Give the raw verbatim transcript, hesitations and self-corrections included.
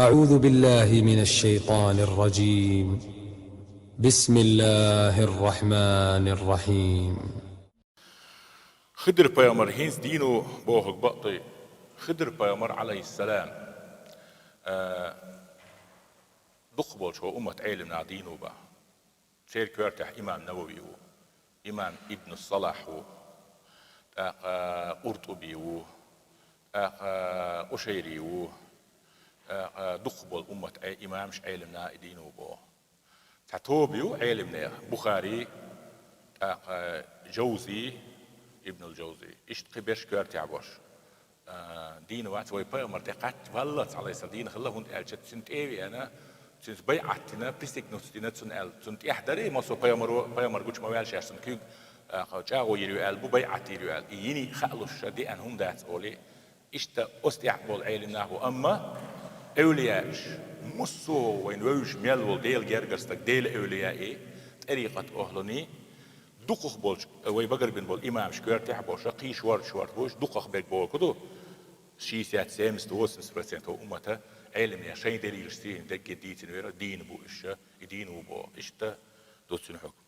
أعوذ بالله من الشيطان الرجيم. بسم الله الرحمن الرحيم. Хидр пайхамар хӀинца дийна ву бохург бакъ ду. Хидр пайхамар, Ӏалайхиссалам, а, дукхахболчу хӀокху уммат Ӏелам наха дийна ву боху. Церан коьртехь имам Навави ву, имам Ибн Салахь ву, тӀаккха Къуртуби ву, тӀаккха Къушайри ву, тӀаккха дукхахболу уммат Ӏе-, имамаш, Ӏелам наха и дийна ву боху. Цхьа тоба ю Ӏелам нехан: Бухари, тӀаккха Жавзи, Ибнул Жавзи. Иштта кхин берш коьртехь болуш. А, дийна вац вай пайхамар тӀе кхаччалц, Ӏалайхиссалам, дийна хилла, хӀунда аьлча цуьнан тӀе а веана, цуьнца байӀат дина, присягнуться дина цунна аьлла. Цунна тӀехь дарий, массо а пайхамаро, пайхамар гучу ма ваьлла шаьш цунна куьг, а, чӀагӀо йийр ю аьлла бу, байӀат йийр ю аьлла. И йиний хаалуш ша деана хӀума дац олий. Иштта оцу тӀехь болу Ӏелам нах бу, амма эвлияаш, массо а вайна вевзаш мел волу Делан гергара стаг, Делан эвлияий, тӀарикъат охӀлуний, дукхахболчу, вай багарбина болу имамаш коьртехь а болуш, кхин шорта-шорта бу уьш, дукхах берг бохург ду. Шестьдесят, семьдесят, восемьдесят процентов уммата Ӏелам нехан шайн делилашца дерриге дийцина вера, дийна бу уьш, и дийна ву боху. Иштта ду цуьнан хьукам.